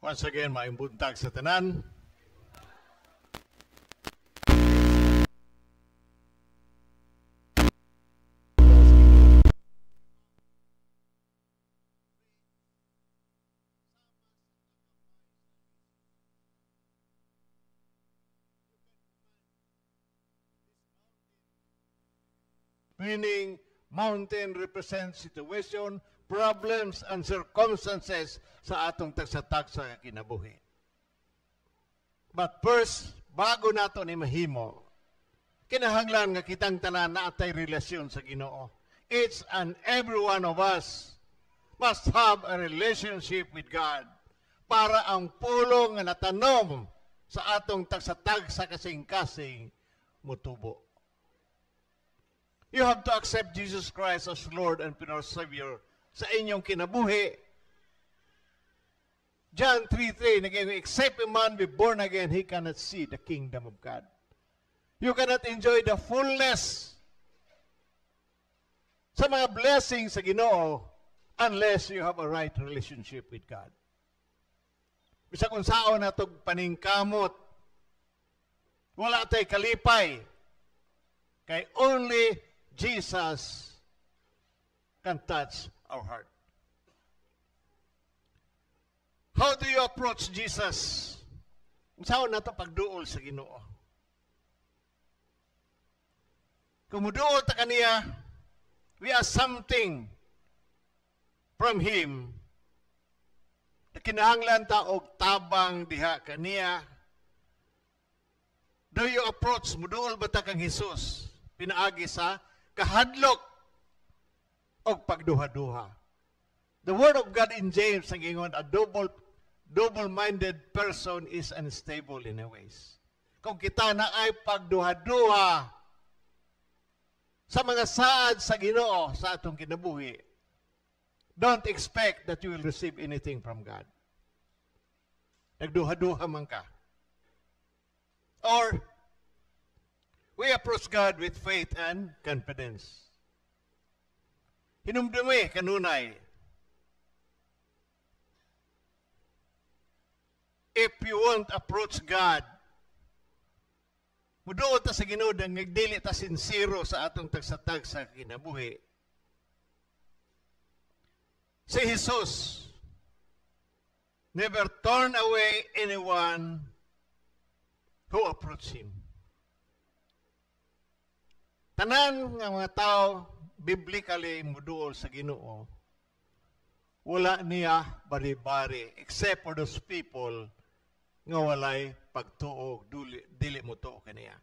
Once again, maayong buntag sa tanan. Meaning, mountain represents situation, problems, and circumstances sa atong tagsa-tagsa kinabuhi. But first, bago nato ni mahimo, kinahanglan nga kitang tanan naa tay relasyon sa Ginoo. Each and every one of us must have a relationship with God para ang pulong nga natanom sa atong tagsa-tagsa kasing-kasing mutubo. You have to accept Jesus Christ as Lord and personal Savior sa inyong kinabuhi. John 3:3, naging, "Except a man be born again, he cannot see the kingdom of God." You cannot enjoy the fullness sa mga blessings sa Ginoo unless you have a right relationship with God. Bisag unsaon natog paningkamot, wala tay kalipay kay only Jesus can touch our heart. How do you approach Jesus? Unsaon nato pagduol sa Ginoo? Kung muduol ta kaniya, we ask something from Him na kinahanglan ta og tabang diha kaniya. Do you approach, muduol ba ta kang Jesus pinaagi sa kahadlok og pagduha-duha? The word of God in James ang ingon, a double-minded person is unstable in a ways. Kung kita na ay pagduha-duha sa mga saad sa Ginoo sa atong kinabuhi, don't expect that you will receive anything from God. Nagduha-duha man ka. Or, we approach God with faith and confidence. Hinumdumi kanunay, if you won't approach God, muduol ta sa Ginoo nga dili ta sinsero sa atong tagsa-tagsa kinabuhi. Si Jesus never turn away anyone who approach Him. Tanan nga mga tao biblically muduol sa Ginoo, wala niya bari-bari except for those people nga walay pagtuo, dili, dili mo tuo kaniya.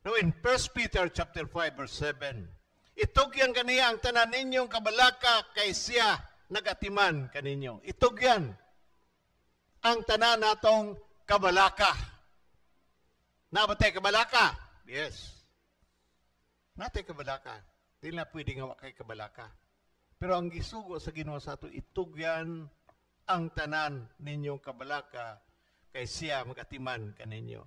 Now in 1 Peter chapter 5 verse 7, "Itugyan kaniya ang tanan ninyong kabalaka kay siya nagatiman kaninyo." Itugyan ang tanan natong kabalaka. Naa ba tay kabalaka? Yes. Naa tay kabalaka. Di na pwede nga wa kay kabalaka. Pero ang gisugo sa Ginoo sa ato, "Itugyan ang tanan ninyong kabalaka kay siya magatiman kaninyo."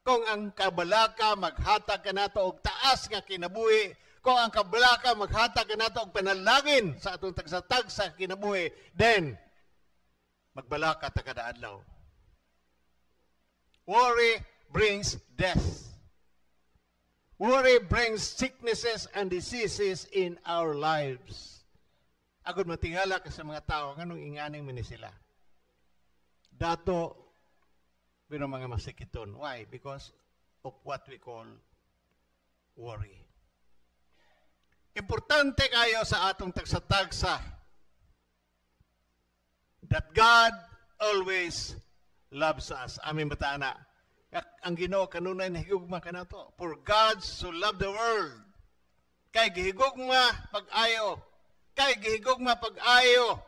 Kung ang kabalaka maghatag kanato og taas nga kinabuhi, kung ang kabalaka maghatag kanato og panalangin sa atong tagsa-tagsa kinabuhi, then magbalaka ta kada adlaw. Worry brings death. Worry brings sicknesses and diseases in our lives. Agud matingala ka sa mga tao, nganong inganing man ni sila? Dato, pero mga masikiton. Why? Because of what we call worry. Importante kayo sa atong tagsa-tagsa that God always loves us. Amen ba ta ana? Ang Ginoo kanunay nahigugma kanato. For God so loved the world. Kay gihigugma pag-ayo. Kay gihigugma pag-ayo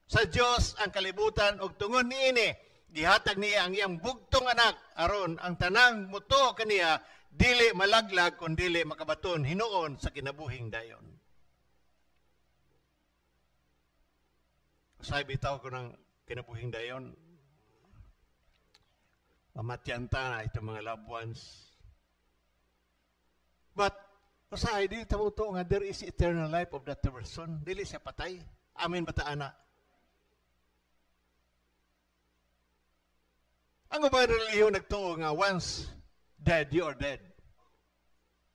sa Dios ang kalibutan og tungod niini gihatag niya ang iyang bugtong anak aron ang tanang mutuo kaniya dili malaglag kun dili makabaton hinuon sa kinabuhing dayon. Usahay bitaw ko ng kinabuhing dayon. Mamatyan ta na itong mga loved ones. But usahay, dili ta mo nga there is eternal life of that person. Dili siya patay. Amen ba ta ana? Ang ubang relihiyon nagtuo nga once dead, you are dead.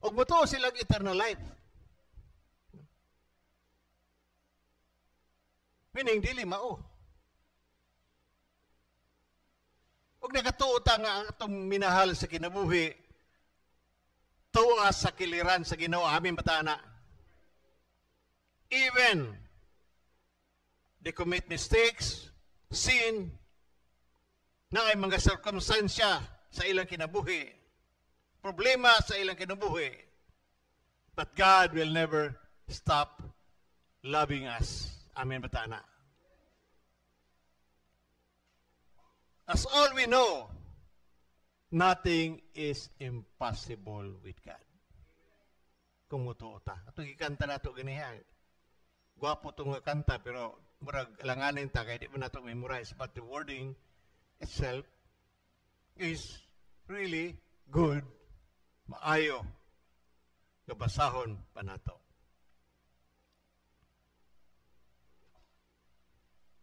Ug motuo silang eternal life. Meaning, dili mao. Ug nakatuo ta nga ang atong minahal sa kinabuhi, tuwa sa kiliran sa Ginoo, amin bata na. Even they commit mistakes, sin, na ay mga sirkumstansya sa ilang kinabuhi, problema sa ilang kinabuhi, but God will never stop loving us. Amen, bata na. As all we know, nothing is impossible with God. Kung mutuo ta. Ato gikanta nato ganiha. Gwapo tong kanta pero murag alanganin ta kay di man nato memorize, but the wording itself is really good. Maayo nga basahon pa nato.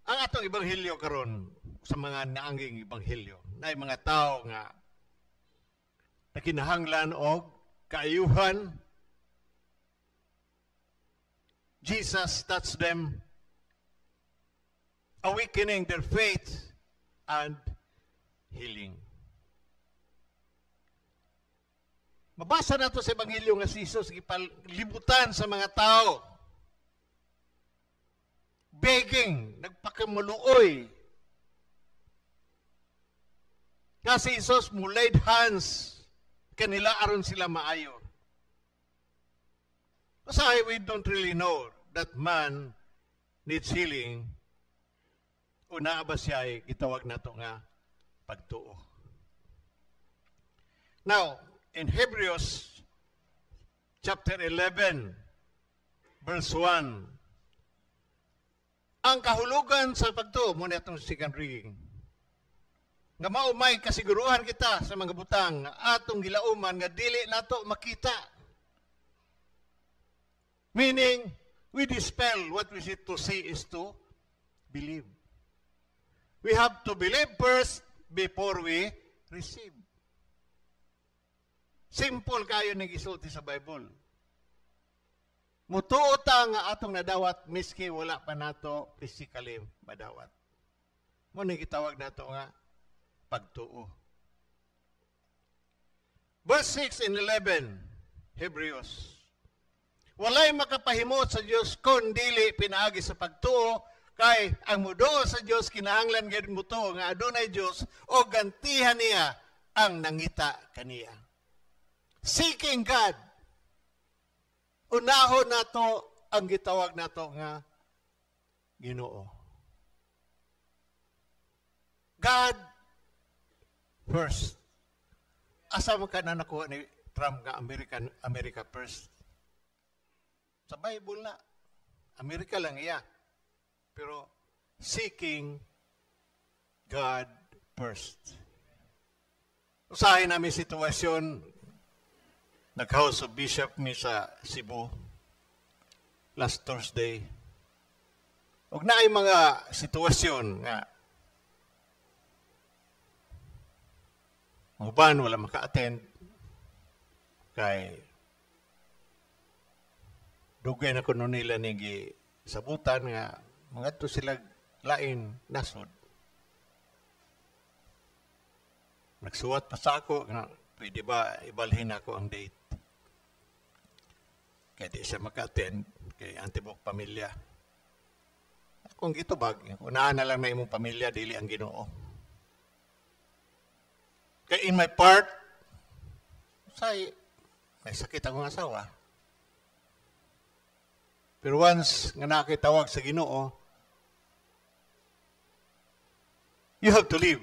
Ang atong ebanghelyo karon sa mga naangging ebanghelyo, na mga tao nga nakinahanglan og kaayuhan. Jesus touched them, awakening their faith and healing. Mabasa nato sa ebanghelyo nga si Jesus gipalibutan sa mga tao, begging, nagpakamuluoy. Nga si Jesus mo laid hands kanila aron sila maayo. Usahay we don't really know that man needs healing. Una ba siya ay gitawag nato nga pagtuo. Now, in Hebrews chapter 11, verse 1, ang kahulugan sa pagtuo, muna itong second reading, nga maumay kasiguruhan kita sa mga butang nga atong gilauman nga dili nato makita. Meaning, we dispel what we see. To see is to believe. We have to believe first before we receive. Simple kayo ning gisulti sa Bible. Mutuo ta nga atong nadawat miski wala pa nato physically madawat. Mo ni gitawag nato nga pagtuo. Verse 6 and 11, Hebrews. Walay makapahimot sa Dios kon dili pinaagi sa pagtuo, kay ang muduol sa Dios kinahanglan gyud mutuo nga adunay Dios o gantihan niya ang nangita kaniya. Seeking God. Unahon nato ang gitawag nato nga Ginoo. God first. Asa man ka na nakuha ni Trump nga America first? Sa Bible na. Amerika lang iya. Pero seeking God first. Usahay namin sitwasyon, nag-house of bishop mi sa Cebu last Thursday. Og naay mga sitwasyon nga ang uban wala maka-attend kay dugay na kuno nila ni gisabutan nga mangadto sila lain nasod. Nagsuwat pa sa ako nga pwede ba ibalhin ako ang date. Kaya di siya maka-attend kay antibok pamilya. Akong gitubag, unaan na lang na imong pamilya dili ang Ginoo. Kay in my part, say may sakit akong asawa. Pero once nga nakitawag sa Ginoo, you have to leave.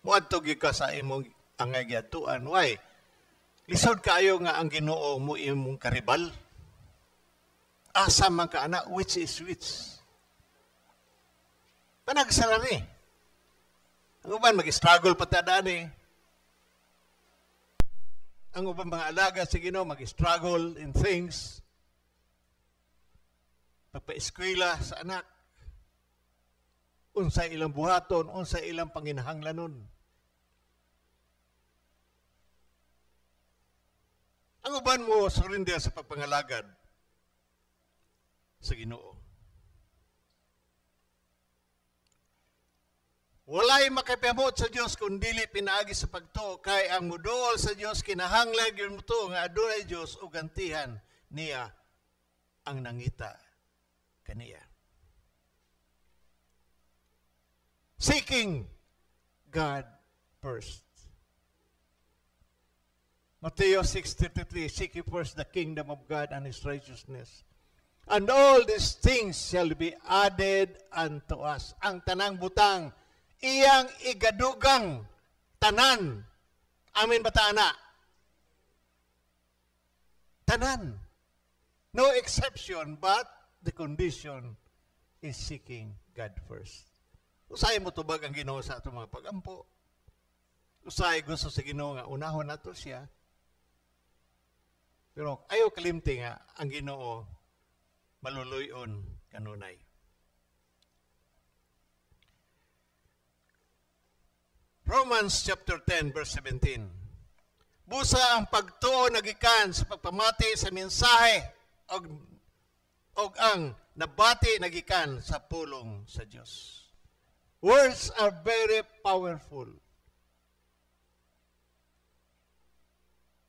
Muadto gyud ka sa imong angay giadtuan. Why? Lisod kaayo nga ang Ginoo mo imong karibal. Asa man ka ana, which is which? Panagsarari. Ang uban mag-struggle pa ta dani. Ang uban mga alaga sa Ginoo mag-struggle in things. Pagpa-eskwela sa anak. Unsa ilang buhaton, unsa ilang panginahanglanon. Ang uban mo surrender sa pagpangalagad sa Ginoo. Walay makapahamot sa Dios kung dili pinaagi sa pagtuo, kay ang muduol sa Dios kinahanglan gyud motuo nga adunay Dios ug gantihan niya ang nangita kaniya. Seeking God first. Matthew 6:33, "Seek ye first the kingdom of God and His righteousness, and all these things shall be added unto us." Ang tanang butang, iyang igadugang tanan. Amen ba ta ana? Tanan. No exception, but the condition is seeking God first. Usahay mo tubag ang Ginoo sa atong mga pagampo. Usahay gusto sa Ginoo nga unahon nato siya. Pero ayaw kalimti nga ang Ginoo maluluyon kanunay. Romans chapter 10 verse 17. Busa ang pagtuo nagikan sa pagpamati sa mensahe og ang nabati nagikan sa pulong sa Dios. Words are very powerful.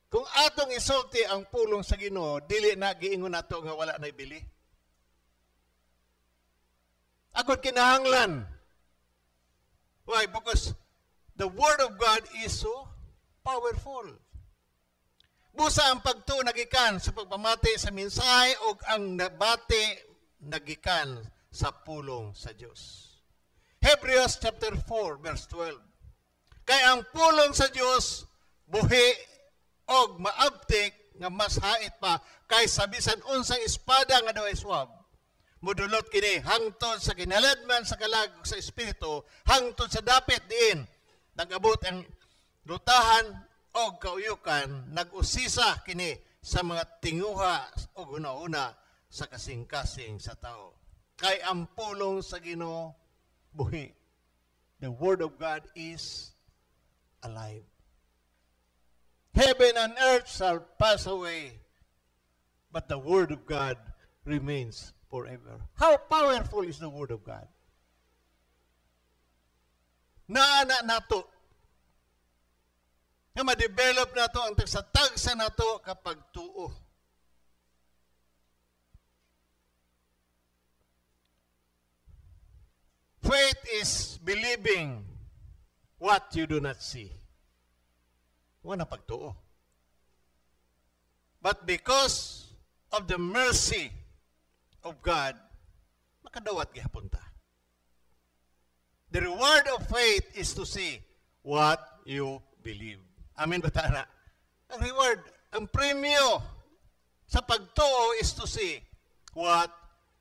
Kung atong isulti ang pulong sa Ginoo, dili na giingon nato nga wala na ibili. Agod kinahanglan. Why? Because the Word of God is so powerful. Busa ang pagtuo nagikan sa pagpamati sa mensahe og ang nabati nagikan sa pulong sa Dios. Hebrews chapter 4 verse 12. Kay ang pulong sa Dios buhi og maabtik nga mas hait pa kaysa bisan unsang espada nga daw swab. Mudulot kini hangtod sa kinaladman sa kalag sa espiritu, hangtod sa dapit diin nag-abot ang rutahan og kauyukan, nag-usisa kini sa mga tinguha og una-una sa kasing-kasing sa tao. Kay ang pulong sa Ginoo buhi. The Word of God is alive. Heaven and earth shall pass away, but the Word of God remains forever. How powerful is the Word of God? Naana nato nga ma-develop nato ang tagsa-tagsa nato kapag tuo. Faith is believing what you do not see. Wala pagtuo. But because of the mercy of God, makadawat gihapon ta. The reward of faith is to see what you believe. Amen ba ta na? Ang reward, ang premyo sa pagtuo is to see what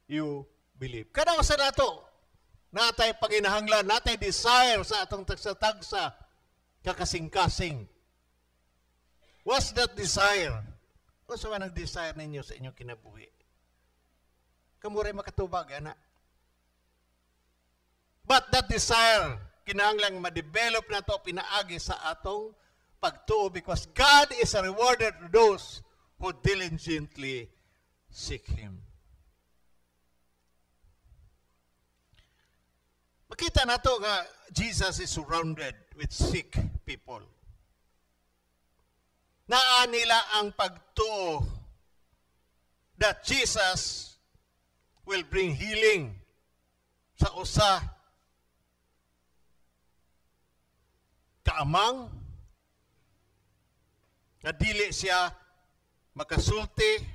you believe. Kada usa nato, natay panginahanglan, natay desire sa atong tagsa-tagsa, kakasing-kasing. What's that desire? Unsa man ang desire ninyo sa inyong kinabuhi? Kamuray makatubag, ana. But that desire, kinahanglan ma-develop na to, pinaagi sa atong pagtuo, because God is a rewarder to those who diligently seek Him. Makita nato nga Jesus is surrounded with sick people. Naa nila ang pagtuo that Jesus will bring healing sa usa kaamang nga dili siya makasulti.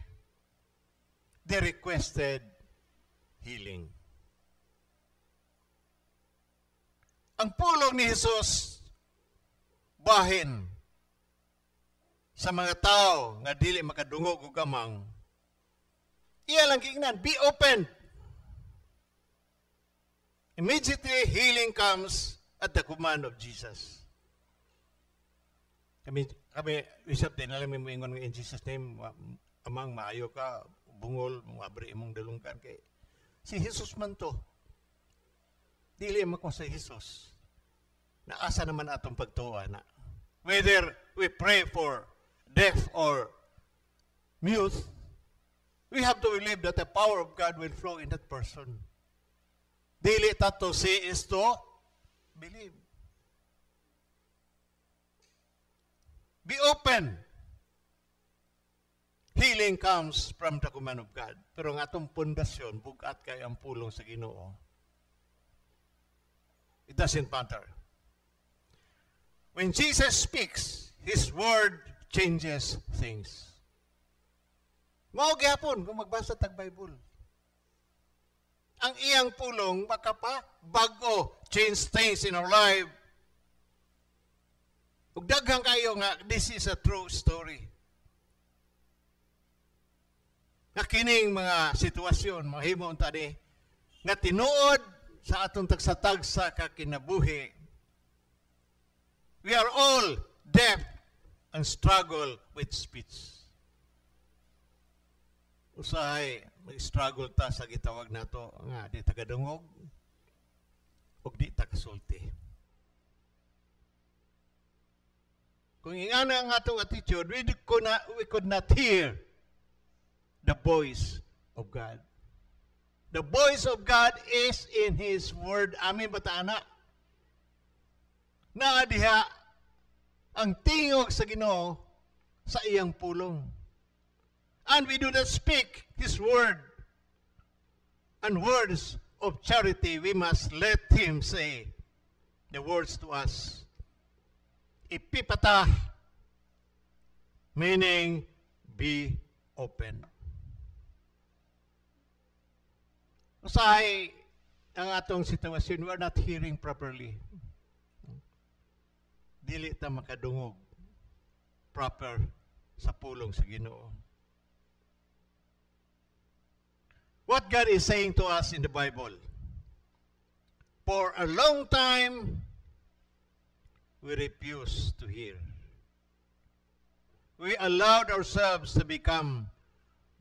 They requested healing. Ang pulong ni Jesus bahin sa mga tao nga dili makadungog og amang, iya lang giingnan, be open. Immediately, healing comes at the command of Jesus. Kami, Bishop, di na lang may moingon in Jesus' name, amang maayo ka, bungol, abri imong dalunggan kay si Jesus man to. Dili man ko sa Jesus. Naasa naman atong pagtuo na. Whether we pray for deaf or mute, we have to believe that the power of God will flow in that person. Dili ta to see is to believe. Be open. Healing comes from the command of God. Pero ang atong pundasyon, bugat kay ang pulong sa Ginoo. It doesn't matter. When Jesus speaks, His word changes things. Mao gyapon kung magbasa tag Bible. Ang iyang pulong makapa-bago, change things in our life. Ug daghan kayo nga this is a true story. Nga kining mga sitwasyon mahimo unta ni nga tinuod sa atong tagsa-tagsa ka kinabuhi. We are all deaf and struggle with speech. Usahay mag-struggle ta sa gitawag nato nga di ta kadungog ug di ta kasulti. Kung ingana ang atong attitude, we could not hear the voice of God. The voice of God is in His Word. Amen ba ta ana? Naa diha ang tingog sa Ginoo sa iyang pulong. And we do not speak His word. And words of charity, we must let Him say the words to us. Ephphatha, meaning be open. Usahay ang atong sitwasyon, we are not hearing properly. Dili ta makadungog proper sa pulong sa Ginoo. What God is saying to us in the Bible? For a long time, we refused to hear. We allowed ourselves to become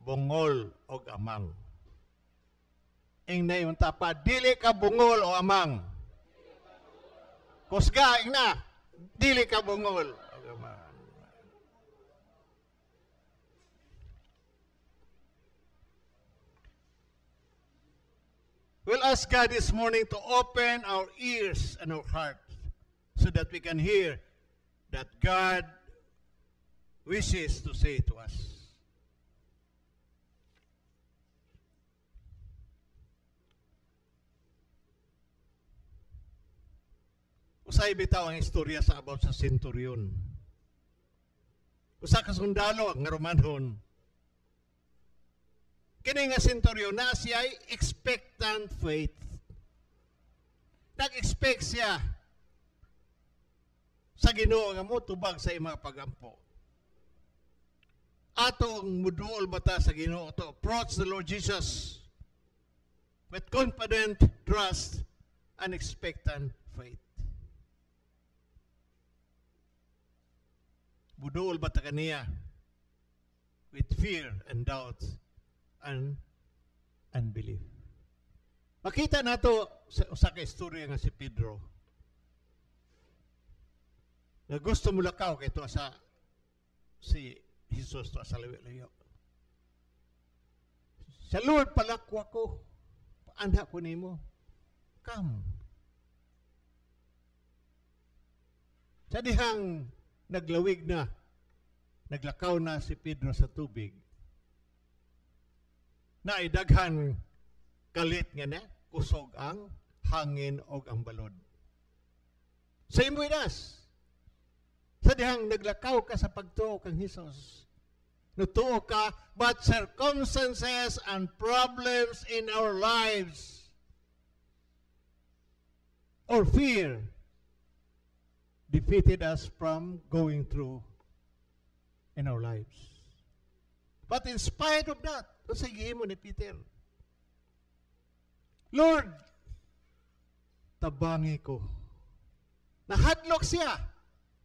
bungol og amang. Ingna imong tapa, dili ka bungol o amang. Kusga, ingna, dili ka bungol og amang. We'll ask God this morning to open our ears and our hearts so that we can hear that God wishes to say to us. Usay bitaw ang istorya sa about sa centurion. Usa ka sundalo nga Romanhon. Kini nga centurion na siya ay expectant faith. Nag-expect siya sa Ginoo nga motubag sa imong pagampo. Atong muduol bata sa Ginoo to approach the Lord Jesus with confident trust and expectant faith. Muduol bata kaniya with fear and doubt and unbelief. Makita nato sa usa ka istorya nga si Pedro nga gusto mulakaw kay to sa si Jesus to sa layo. Sa Lord, palakwa ko. Anak ko nimo. Come. Sa dihang naglawig na, naglakaw na si Pedro sa tubig, naidaghan kalit nga na, kusog ang hangin og ang balod. Same with us. Sa dihang naglakaw ka sa pagtuo kang Hesus, nutuo ka, but circumstances and problems in our lives or fear defeated us from going through in our lives. But in spite of that, sa gihimo ni Peter, "Lord, tabangi ko." Nahadlok siya,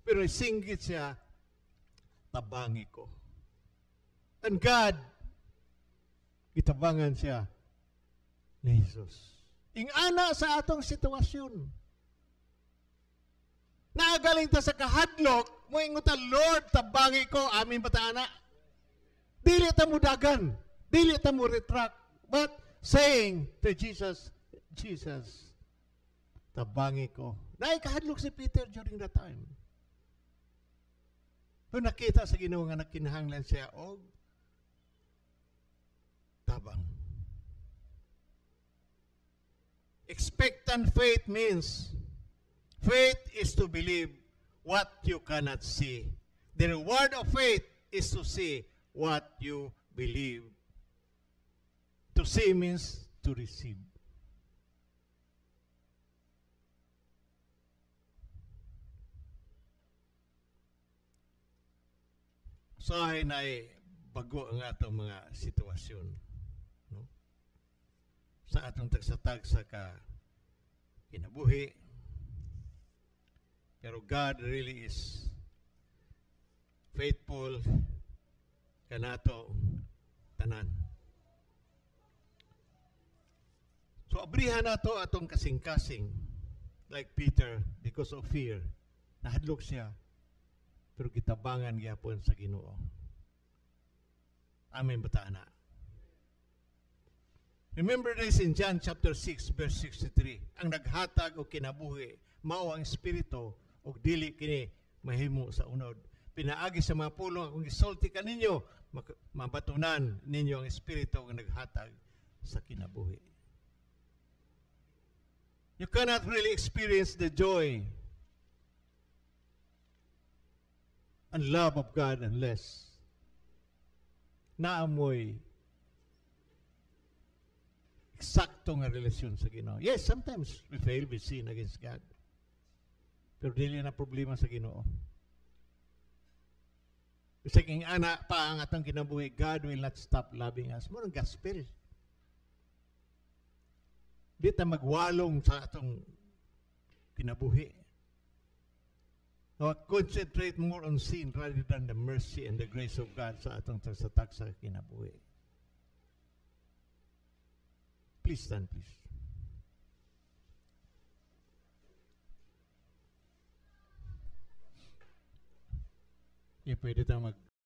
pero singgit siya, "Tabangi ko." And God, gitabangan siya ni Jesus. Ingana sa atong sitwasyon. Naa galing ta sa kahadlok, moingon ta, "Lord, tabangi ko," amin ba ta ana? Dili ta mo dagan, dili ta mo retract, but saying to Jesus, "Jesus, tabangi ko." Naay kahadlok si Peter during that time. Pero nakita sa Ginoo nga nagkinahanglan siya og tabang. Expectant faith means faith is to believe what you cannot see. The reward of faith is to see what you believe. To see means to receive. Usahay na bago ang atong mga sitwasyon, no? Sa atong tagsa-tagsa ka kinabuhi. Pero God really is faithful kanato tanan. So abrihan nato atong kasing-kasing like Peter because of fear. Nahadlok siya pero gitabangan gyapon sa Ginoo. Amen ba ta ana? Remember this in John chapter 6 verse 63. Ang naghatag og kinabuhi mao ang Espiritu ug dili kini mahimo sa unod. Pinaagi sa mga pulong akong gisulti kaninyo, mabatunan ninyo ang Espiritu nga naghatag sa kinabuhi. You cannot really experience the joy and love of God unless naamoy eksakto nga relasyon sa Ginoo. Yes, sometimes we fail, we sin against God. Pero dili na problema sa Ginoo. Bisag ana pa ang atong kinabuhi, God will not stop loving us. Mao nang gospel. Di ta magwalong sa atong kinabuhi. No, concentrate more on sin rather than the mercy and the grace of God sa atong tagsa-tagsa kinabuhi. Please stand, please. Yeah, pwede tayo mag